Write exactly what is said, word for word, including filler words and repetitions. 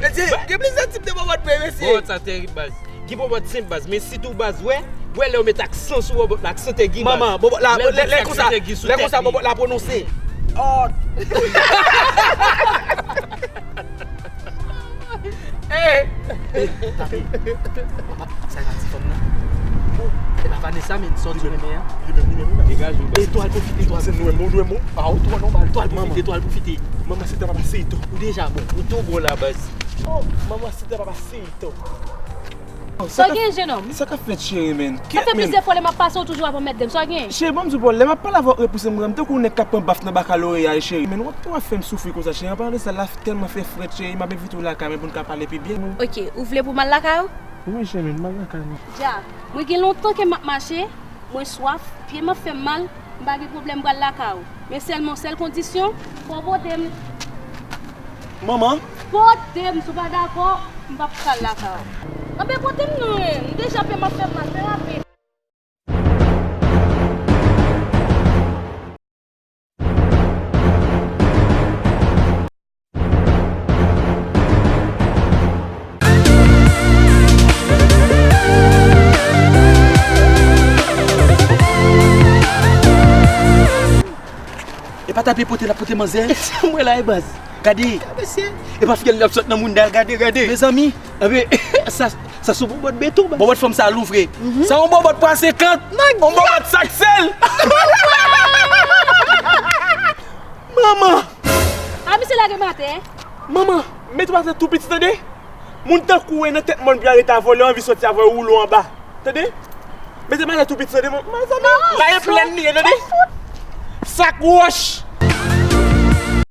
Mesye, gen plizyè tip de bòbòt vre, mesye. Bòbòt sa terib, baz. Gen bòbòt senp, baz, men sitou, baz, wè, wè lè yo met aksan sou bòbòt la, aksan te gi, baz. Manman, bòbòt la, lè, lè, lè konsa, lè konsa bòbòt la pwononse. Oh. Eh! Eh, tape. Papa, sa e pa ti fanm nan? Oh, e pa Vanessa, men sòt sou renmen an. Li menm, li menm, li menm. Degaje w, baz. E twal pwofite, twal pwofite. Se nou menm, nou menm. Ah, ou twò nòmal, twal pwofite, twal pwofite. Manman, se te papa Seyito. Ou deja bon, ou tou bon la, baz. Oh, manman, se te papa Seyito. Sa w gen, jenòm? Sa k ap fèt, cheri, men? Sa fè plizyè fwa lè m ap pase, w toujou ap anmède m. Sa w gen? Cheri, ban m di w, lè m ap pale avè w, repouse m, m tankou nèg k ap pran baf nan bakaloreya, cheri. Men w ap, w ap fè m soufri konsa, cheri. An palan de sa, la tèlman fè frèt, cheri, m ap envite w lakay mwen pou n ka pale pi byen. Ok, ou vle pou m al lakay ou? Wi, cheri, m al lakay nou. Dja, mwen gen lontan ke m ap mache, mwen swaf, pye m ap fè m mal, m pa gen pwoblèm, m pral lakay ou. Men sèlman, sèl kondisyon, fò w pote m. Manman? Pote m, si w pa dakò, m p ap pral lakay ou. Anben pote m non, eh, m deja pye m ap fè m mal, fè rapid. E pa tape pote l ap pote manzè. Sa mwen la e baz. Gade. Mesye. E pa fiyèl li ap sot nan mounda l, gade, gade. Mezanmi. Anben, sa, sa se yon bòbòt beton, baz. Bòbòt fanm sa lou vre. Sa yon bòbòt pwa senkant. Yon bòbòt sak sèl. Manman. A, misye lage m atè. Manman, mete m atè tou piti, tande? Moun tankou w nan tèt mòn, pou y arete avè w, lè w anvi soti avè w, woulo anba. Tande? Mete m atè tou piti, tande, mezanmi. Maye plèn li ye, tande? Sak wòch.